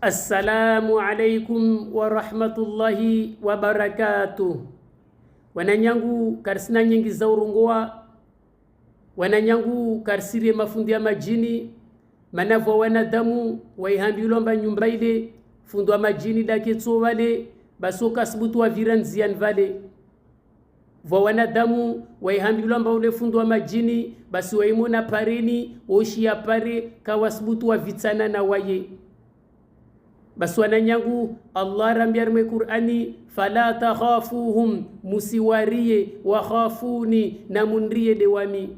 Assalamu alaikum warahmatullahi wabarakatuh. Wananyangu karsina nyingi za urungoa, wananyangu karsirie mafundi ya majini manavwa wanadamu waihambilwa nyumba ile fundo wa majini daketso vale basoka sibutu wavira nziani vale vwa wanadamu waihambilwa mba ule fundo wa majini basi waimona pareni woshia pare kawasibutu wavitsana na waye. Basi wananyangu Allah rambia rimwe Qur'ani, fala takhafuhum, musiwarie, wakhafuni, na munrie dewami.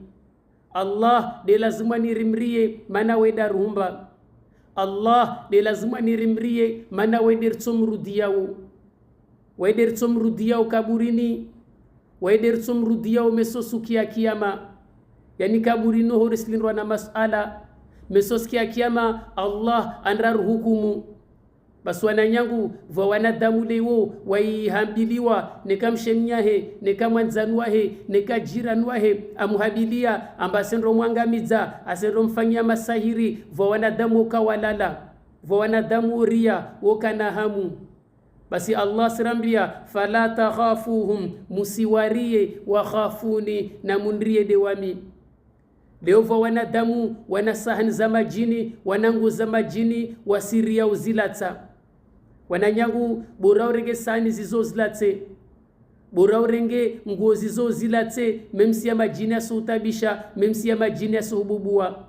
Allah de lazima nirimrie mana weda ruhumba. Allah de lazima nirimrie mana wedertsomrudiyawo, wedertsomrudiyawo kaburini, wedertsomrudiyawo mesosukia kiyama. Yani kaburini horislinrwa na masala mesosikia kiyama Allah andraruhukumu. Basi wananyangu vwa wanadamu lewo waihambiliwa nekamshemnyahe nekamwanzanuwahe nekajiranwahe amuhabilia amba asendro mwangamidza asendro mfanyia masahiri vwa wanadamu okawalala vwa wanadamu oria wokana hamu. Basi Allah sirambia fala takhafuhum, musiwarie, wakhafuni, na munrie dewami. Leo vwa wanadamu wana sahani za majini wana nguo za majini wasiria uzilatsa. Wananyangu bora urenge sahani zizo zilatse, bora urenge nguo zizo zilatse, memsi ya majini asuutabisha, memsi ya majini asuhububua.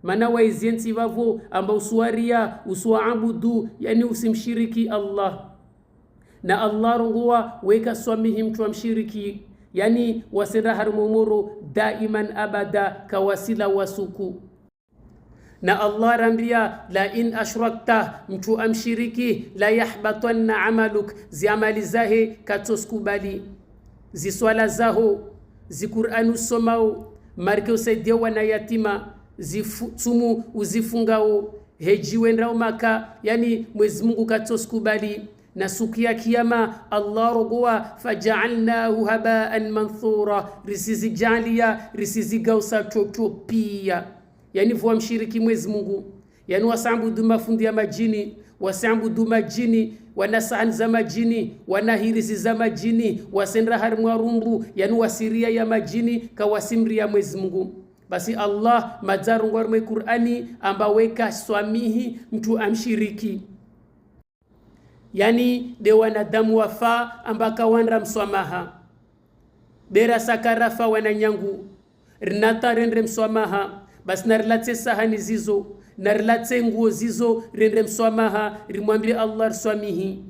Mana waiziensi vavo amba usuaria usuaabudu, yani usimshiriki Allah. Na Allah runguwa weka swamihi mtu amshiriki, yani wasenda harumumuru daiman abada kawasila wasuku. Na Allah rambia la in ashrakta, mtu amshiriki, la yahbatanna amaluk, zi amali zahe katoskubali, ziswala zaho zi Qur'an usomao marke usaidia wana yatima zitsumu uzifungao heji wendao maka, yani Mwezi Mungu katoskubali. Na siku ya kiyama Allah rogoa faja'alnahu haba'an manthura, risizijalia risizigausa chocho pia. Yani vua mshiriki Mwezi Mungu, yani wasambudu mafundi ya majini, wasambudu majini, wana sahani za majini, wana hirisi za majini, wasendra harimwa rumbu, yani wasiria ya majini kawasimria Mwezi Mungu. Basi Allah madzarungwa rimwe Qur'ani amba weka swamihi mtu amshiriki, yani de wanadamu wafa amba kawandra mswamaha bera sakarafa wananyangu rinata rendre mswamaha, basi narilatse sahani zizo narilatse nguo zizo rendre mswamaha rimwambie Allah riswamihi.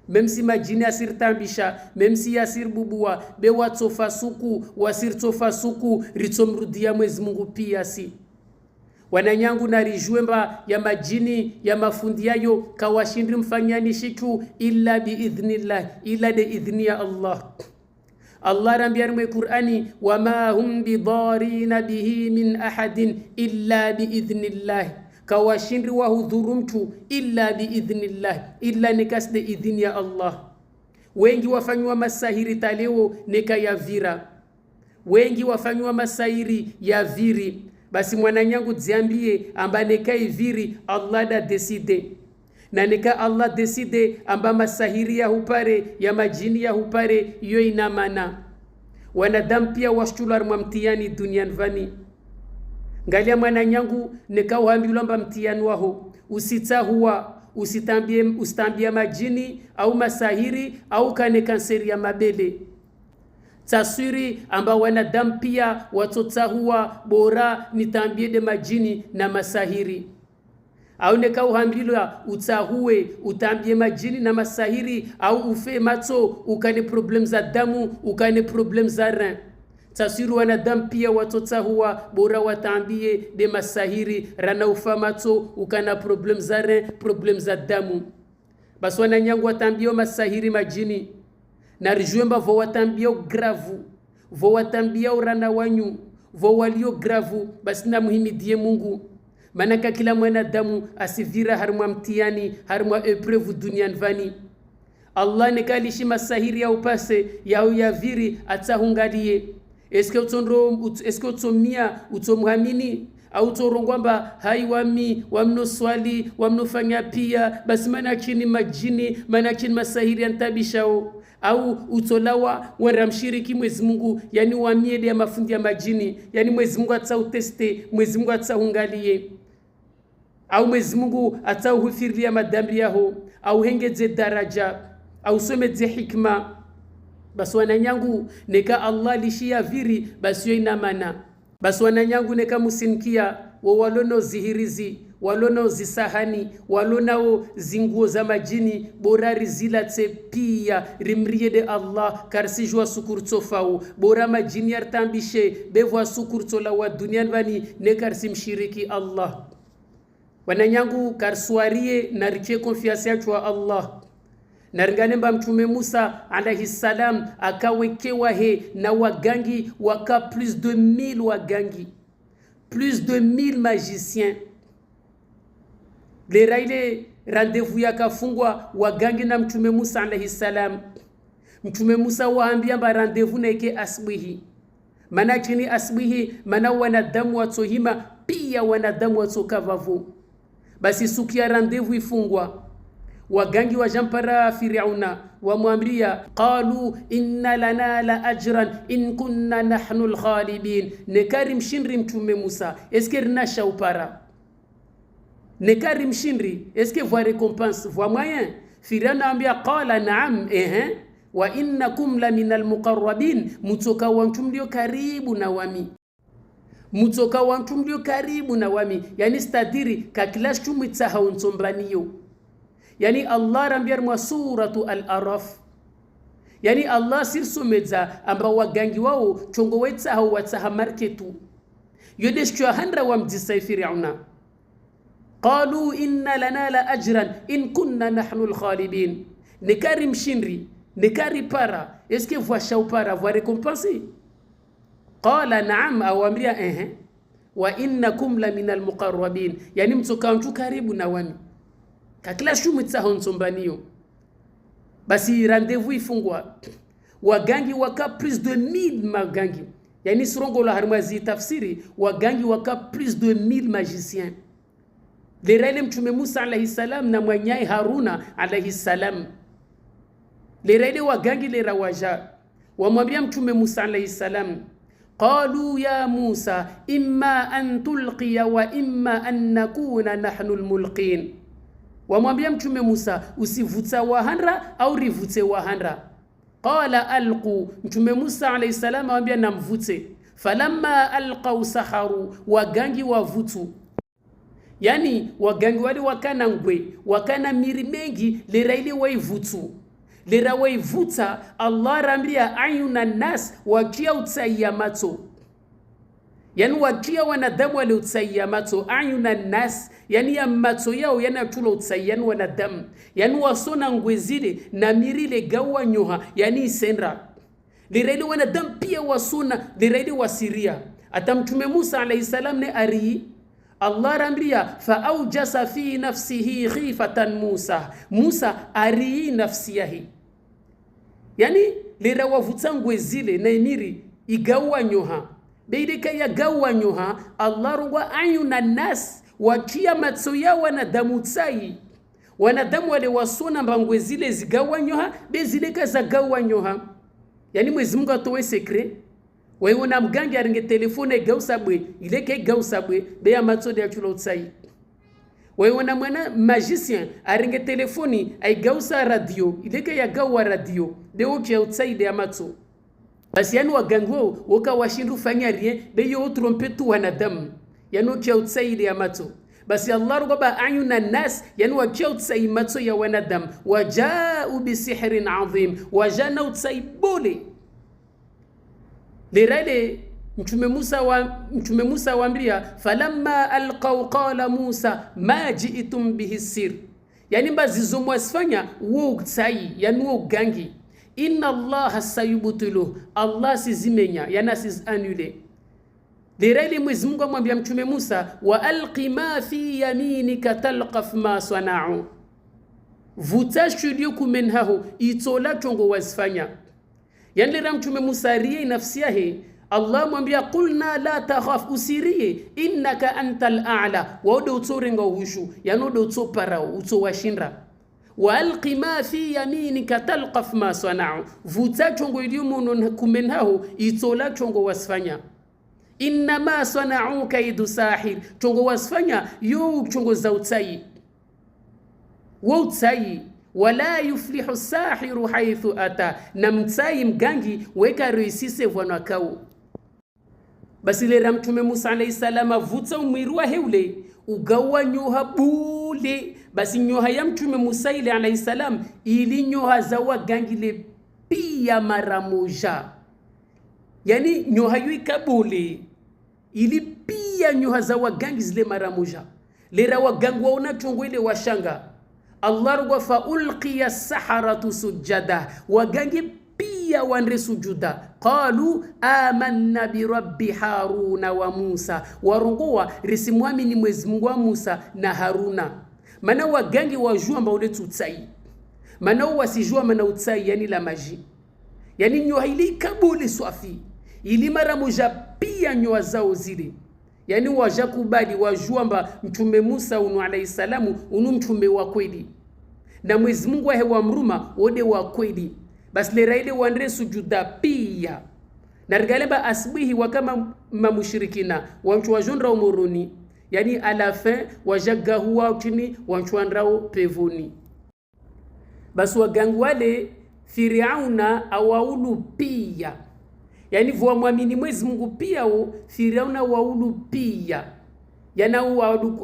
Memsi majini asirtambisha memsi yasirbubua be watsofa suku wasirtsofa suku ritsomrudia Mwezi Mungu pia si wananyangu narijwemba ya majini ya mafundi yayo kawashindri mfanyani shitu illa biidhnillah, illa de idhni ya Allah. Allah rambia rimwe Qur'ani, wama hum bidarina bihi min ahadin illa biidhnillah, kawashindri wahudhuru mtu illa biidhnillah, illa nikasde idhni ya Allah. Wengi wafanywa masahiri taleo nekayavira, wengi wafanywa masahiri ya viri. Basi mwananyangu dziambie amba nekaiviri Allah da decide, na neka Allah decide amba masahiri ya hupare ya majini ya hupare iyo ina maana. Wanadamu pia washtular mwa mtihani duniani vani. Ngalia mwananyangu neka uhambilwa mba mtihani waho usitahuwa usitambie, usitambie majini au masahiri au kane kanseri ya mabele. Taswiri amba wanadamu pia watotahuwa bora nitambie de majini na masahiri. Au neka uhambilwa utahuwe utambie majini na masahiri au ufe macho ukane problem za damu ukane problem za rein. Taswiri wanadamu pia watotahuwa bora watambie de masahiri rana ufa macho ukana problem za rein problem za damu. Basi wananyangu watambie masahiri majini na rijwemba vo watambia gravu vo watambia urana wanyu vo walio gravu. Basi na muhimidie Mungu, manaka kila mwanadamu asivira harimwa mtihani harimwa epreuve duniani vani. Allah nekalishi masahiri ya upase yao yaviri atsahungalie. Eske utsondro eske utsomia utsomhamini Au torongwamba hai wami wamnoswali wamnofanya pia basi manachini majini manachini masahiri antabishao au utolawa waramshiriki Mwezi Mungu yani wamiede ya mafundi ya majini yani Mwezi Mungu atsauteste Mwezi Mungu atsaungalie au Mwezi Mungu atsauhufiria madhambi yaho au hengeze daraja au someze hikma. Basi wananyangu neka Allah lishia viri basi yo ina mana. Basi wananyangu neka musinkia wo walono zihirizi walono zisahani walonao zinguo za majini bora rizilatse pia rimriye de Allah karsijwa sukurtso bora majini yartambishe bevwa sukurtso la wa duniani vani ne karsi mshiriki Allah. Wananyangu karswarie na riche confiance yachwa Allah. Naringane mba Mtume Musa alayhi salam akawekewa he na wagangi waka plus de 1000 wagangi plus de 1000 magiciens. Lera ile rendez-vous yakafungwa wagangi na Mtume Musa alayhi salam. Mtume Musa waambia mba rendez-vous naike asbihi. Mana chini asbihi mana wanadamu watsohima pia wanadamu watsokavavu. Basi suki ya rendez-vous ifungwa wagangi wa jampara Firauna wamwambia qalu inna lana la ajran in kunna nahnu alghalibin. Nekari mshindri Mtume Musa eske rinasha upara nekari mshindri eske voa récompense voa moyen. Firauna ambia qala na'am ehe wa innakum la minal muqarrabin mutsoka wantu mlio karibu na wami mutsoka wantu mlio karibu na wami yani stadiri kakila shumitsa haunsombaniyo. Yani Allah rambia mwa suratu al-Araf. Yani Allah sirsomedza amba wagangi wao chongo wetsa hao watsa marketu. Yodeshwa handra wa mjisa Firauna. Qalu inna lana la ajran in kunna nahnu al-khalibin. Nekari mshindri, nekari para, eske voa shaupara voa récompense? Qala na'am awamria ehe wa innakum la minal muqarrabin. Yani mtsoka mtu karibu na wami. Kakila shumu tsaho nsombaniyo. Basi rendez-vous ifungwa. Wagangi waka plus de 1000 magangi. Yani surongo la harmazi tafsiri wagangi waka plus de 1000 magiciens. Leraile Mtume Musa alayhi salam na mwanyai Haruna alayhi salam. Leraile wagangi lerawaja. Wamwambia Mtume Musa alayhi salam qalu ya Musa imma an tulqiya wa imma an nakuna nahnu almulqin. Wamwambia Mtume Musa usivutsa wahanra au rivutse wahanra. Qala alqu. Mtume Musa alayhi salam awambia namvutse. Falamma alqaw saharu wagangi wavutu. Yani wagangi wale wakana ngwe wakana miri mengi lera ile waivutu. Lera waivutsa Allah rambia ayuna nas wakia utsaiya matso. Yani wakia wanadamu wale utsaiya matso ayuna nas yani ya matso yao yana tula utsaiya wanadamu. Yani wasona ngwezile na mirile gawa nyoha yani isendra. Lera ile wanadamu pia wasona lera ile wasiria. Ata Mtume Musa alayhi salam ne ari Allah rambia fa aujasa fi nafsihi khifatan Musa. Musa ari nafsi yahi. Yani lera wavutsa ngwezile na imiri igawa nyoha. Beideka ya gawa nyoha Allah rungwa ayuna nas wakia matso ya wanadamu tsai. Wanadamu wale wasona mbangwe zile zigawa nyoha bezileka za gawa nyoha. Yani Mwezi Mungu atowe secret. Wewe na mgangi aringe telefone gausa bwe ileke gausa bwe beya matso de achula utsai. Wewe na mwana magicien aringe telefoni ai gausa radio ileke ya gawa radio de okia utsai de matso. Basi yani wagango woka washindu fanya rien be yo trompe tu wanadamu. Yani okia utsai de matso. Basi Allah rugaba ayuna nas yani wakia utsai matso ya wanadamu waja'u bi sihrin adhim wajana utsai bole. Leraile Mtume Musa waambia falamma alqaw qala Musa ma ji'tum bihi sir. Yani mbazizo mwasfanya wo utsai yani wo gangi. Inna Allah sayubtilu Allah sizimenya yani siz annule. Leraile Mwenyezi Mungu amwambia Mtume Musa wa alqi ma fi yaminika talqaf ma sana'u. Vuta shulio kumenhahu itola tongo wasfanya. Yani lera Mtume Musa rie nafsi yahe Allah mwambia qulna la takhaf, usirie, innaka antal a'la, wode utsorenga uhushu, yani wode utsoparao utsowashinda. Wa alqi ma fi yaminika talqaf ma sana'u, vutsa chongo iliyo muno kumenhaho itsola chongo wasfanya. Innama sana'u kaidu sahir, chongo wasfanya yo chongo za utsai wo utsai. Wala yuflihu sahiru haithu ata, na mtsai mgangi weka reisise vwana kao. Basi lera Mtume Musa alayhi salama vutsa umwiru wa heule ugawa nyoha bule. Basi nyoha ya Mtume Musa ile alayhi salam ili nyoha za wagangile pia mara moja, yani nyoha yu ikabule ili pia nyoha za wagangi zile mara moja. Lera wagangi waona chongo ile washanga. Allah rugwa fa ulqiya saharatu sujada, wagangi pia wanre sujuda. Qalu amanna bi rabbi Haruna wa Musa, warunguwa risimwamini Mwezi Mungu wa Musa na Haruna. Mana wagangi wajua ambao ule tutsai, mana wasijua mana utsai, yani la maji, yani nyoha ili kabuli swafi ili mara moja pia nyoha zao zile, yani wajakubali wajua mba Mtume Musa unu alayhi salamu unu mtume wa kweli na Mwezi Mungu ahe wa mruma wode wa kweli. Basi lera ile wandre sujuda pia na rigaleba asbihi wakama mamushirikina wanchu wajondra umuruni, yani à la fin wajagahuwa chini wanchuandrao pevoni. Basi wagangu wale Firauna awaulu pia, yani vuwa mwamini Mwezi Mungu pia wo Firauna waulu pia, yana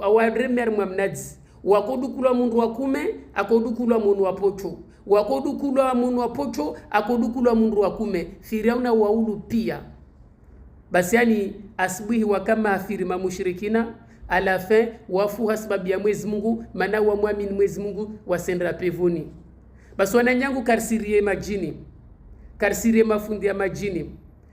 awadremer mwamnadzi wakodukulwa mundu wa kume akodukulwa mundu wa pocho, wakodukulwa mundu wa pocho akodukulwa mundu wa kume. Firauna waulu pia. Basi yani asubuhi wakama afirima mushirikina à la fin wafuha sababu ya Mwezi Mungu, mana wa mwamini Mwezi Mungu wasendra pevoni. Basi wananyangu karsirie majini, karsirie mafundi ya majini,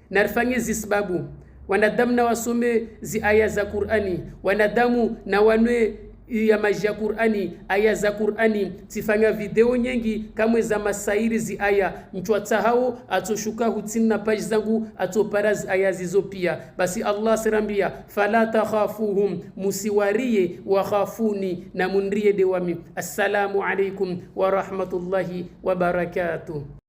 narifanye zisbabu wanadamu na wasome zi aya za Qur'ani, wanadamu na wanwe ya maji ya Qur'ani, aya za Qur'ani. Tifanya video nyingi kamwe za masairi zi aya mchwatsahao atoshuka hutsini na paji zangu atopara zi aya zizo pia. Basi Allah sirambia fala takhafuhum, musiwarie wa khafuni na munrie dewami. Assalamu alaikum wa rahmatullahi wa barakatuh.